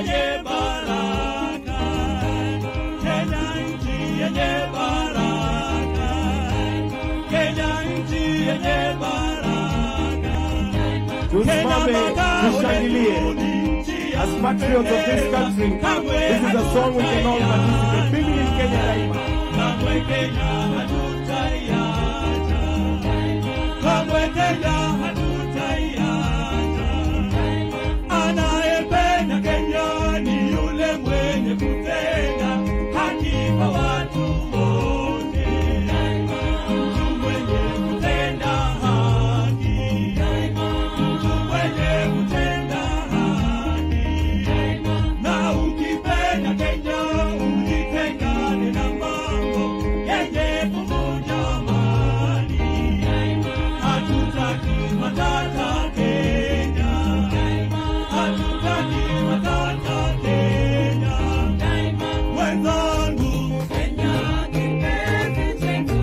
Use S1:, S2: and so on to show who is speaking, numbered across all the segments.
S1: Yenye baraka, Kenya nchi yenye baraka, Kenya nchi yenye baraka.
S2: Tusimame tushangilie. As patriots of this country, this is a song we can all participate. Mimi ni Mkenya daima.
S1: Kamwe Kenya hatutaiacha, kamwe Kenya hatutaiacha. Anayependa Kenya ni yule mwenye kutenda haki kwa watu wote, mtu mwenye kutenda haki, mtu mwenye kutenda haki. Na ukipenda Kenya ujitengane na mambo yenye kuvunja amani. Hatutaki matata Kenya, hatutaki matata Kenya. Wenzangu, Kenya kipenzi chetu,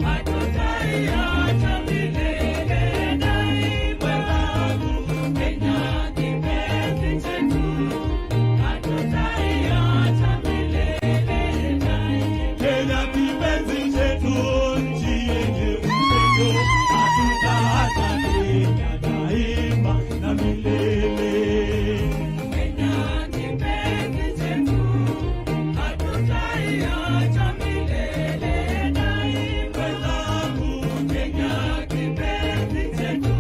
S1: hatutaiacha milele daima. Wenzangu, Kenya kipenzi chetu, hatutaiacha milele daima. Kenya kipenzi chetu, nchi yenye upendo, hatutaacha Kenya daima na milele. Kenya kipenzi chetu, hatutaiacha milele daima. Wenzangu, Kenya kipenzi chetu,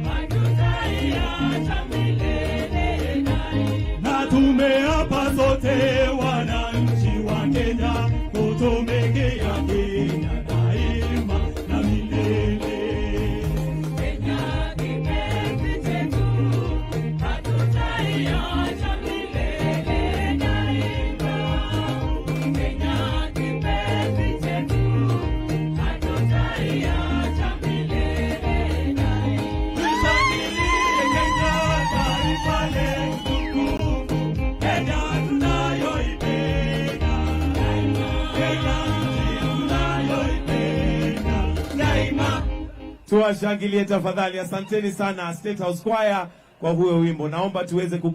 S1: hatutaiacha milele daima. Na tumeapa sote wananchi wa Kenya kutumikia Kenya daima na milele. Kenya kipenzi chetu, hatutaiacha milele daima. Kenya kipenzi chetu, hatutaiacha milele daima. Tushangilie Kenya, taifa letu tukufu, Kenya tunayoipenda, Kenya nchi tunayoipenda daima.
S2: Tuwashangilie tafadhali. Asanteni sana State House Choir kwa huo wimbo. Naomba tuweze ku